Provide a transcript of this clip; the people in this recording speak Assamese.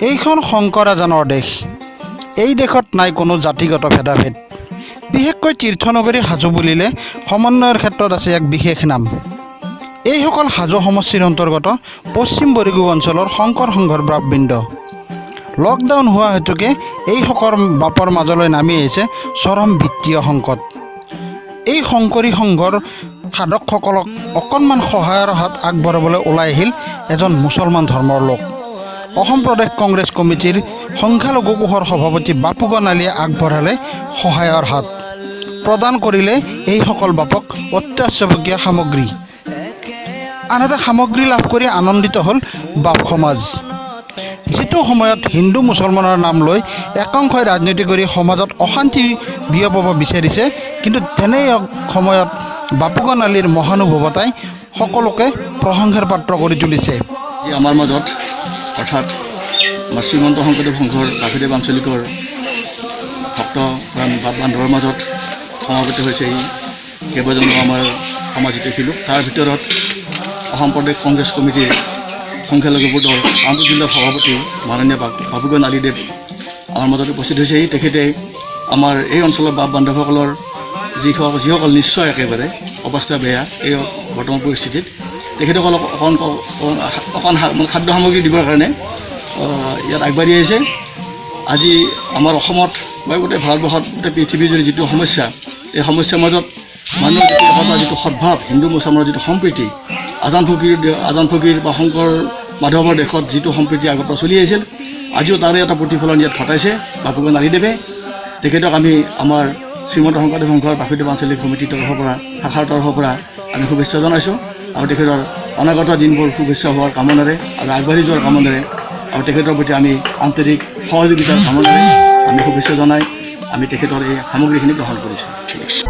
এইখন শংকৰ আজানৰ দেশ। এই দেশত নাই কোনো জাতিগত ভেদাভেদ। বিশেষকৈ তীৰ্থনগৰী হাজো বুলিলে সমন্বয়ৰ ক্ষেত্ৰত আছে এক বিশেষ নাম। এইসকল হাজো সমষ্টিৰ অন্তৰ্গত পশ্চিম বৰিগুগ অঞ্চলৰ শংকৰ সংঘৰ বাপবৃন্দ। লকডাউন হোৱা হেতুকে এইসকল বাপৰ মাজলৈ নামি আহিছে চৰম বিত্তীয় সংকট। এই শংকৰী সংঘৰ সাধকসকলক অকণমান সহায়ৰ হাত আগবঢ়াবলৈ ওলাই আহিল এজন মুছলমান ধৰ্মৰ লোক। অসম প্ৰদেশ কংগ্ৰেছ কমিটিৰ সংখ্যালঘু কোষৰ সভাপতি বাপুগণ আলীয়ে আগবঢ়ালে সহায়ৰ হাত, প্ৰদান কৰিলে এইসকল বাপক অত্যাৱশ্যকীয় সামগ্ৰী। আনহাতে সামগ্ৰী লাভ কৰি আনন্দিত হ'ল বাপ সমাজ। যিটো সময়ত হিন্দু মুছলমানৰ নাম লৈ একাংশই ৰাজনীতি কৰি সমাজত অশান্তি বিয়পাব বিচাৰিছে, কিন্তু তেনে এক সময়ত বাপুগণ আলীৰ মহানুভৱতাই সকলোকে প্ৰশংসাৰ পাত্ৰ কৰি তুলিছে। আজি আমাৰ মাজত, অৰ্থাৎ আমাৰ শ্ৰীমন্ত শংকৰদেৱ সংঘৰ বাসুদেৱ আঞ্চলিকৰ ভক্ত প্ৰাণ বাপ বান্ধৱৰ মাজত সমাবেত হৈছে এই কেইবাজনো আমাৰ সমাজ হিতৈষী লোক। তাৰ ভিতৰত অসম প্ৰদেশ কংগ্ৰেছ কমিটিৰ সংখ্যালঘু বোৰ্ডৰ কামৰূপ জিলাৰ সভাপতি মাননীয় বাপুগণ আলীদেৱ আমাৰ মাজত উপস্থিত হৈছেহি। তেখেতে আমাৰ এই অঞ্চলৰ বাপ বান্ধৱসকলৰ যিসকল নিশ্চয় একেবাৰে অৱস্থা বেয়া এই বৰ্তমান পৰিস্থিতিত, তেখেতসকলক অকণ অকণ মানে খাদ্য সামগ্ৰী দিবৰ কাৰণে ইয়াত আগবাঢ়ি আহিছে। আজি আমাৰ অসমত বা গোটেই ভাৰতবৰ্ষত, গোটেই পৃথিৱীজুৰি যিটো সমস্যা, এই সমস্যাৰ মাজত মানুহৰ যিটো একতা, যিটো সদ্ভাৱ, হিন্দু মুছলমানৰ যিটো সম্প্ৰীতি, আজান ফকীৰ বা শংকৰ মাধৱৰ দেশত যিটো সম্প্ৰীতি আগৰ পৰা চলি আহিছিল, আজিও তাৰে এটা প্ৰতিফলন ইয়াত ঘটাইছে বাপুগণ আলীদেৱে। তেখেতক আমি আমাৰ শ্ৰীমন্ত শংকৰদেৱ সংঘৰ বাসুদেৱ আঞ্চলিক সমিতিৰ তৰফৰ পৰা, শাখাৰ তৰফৰ পৰা আমি শুভেচ্ছা জনাইছোঁ আৰু তেখেতৰ অনাগত দিনবোৰ শুভেচ্ছা হোৱাৰ কামনাৰে আৰু আগবাঢ়ি যোৱাৰ কামনাৰে আৰু তেখেতৰ প্ৰতি আমি আন্তৰিক সহযোগিতাৰ কামনাৰে আমি শুভেচ্ছা জনাই আমি তেখেতৰ এই সামগ্ৰীখিনি গ্ৰহণ কৰিছোঁ। ঠিক আছে।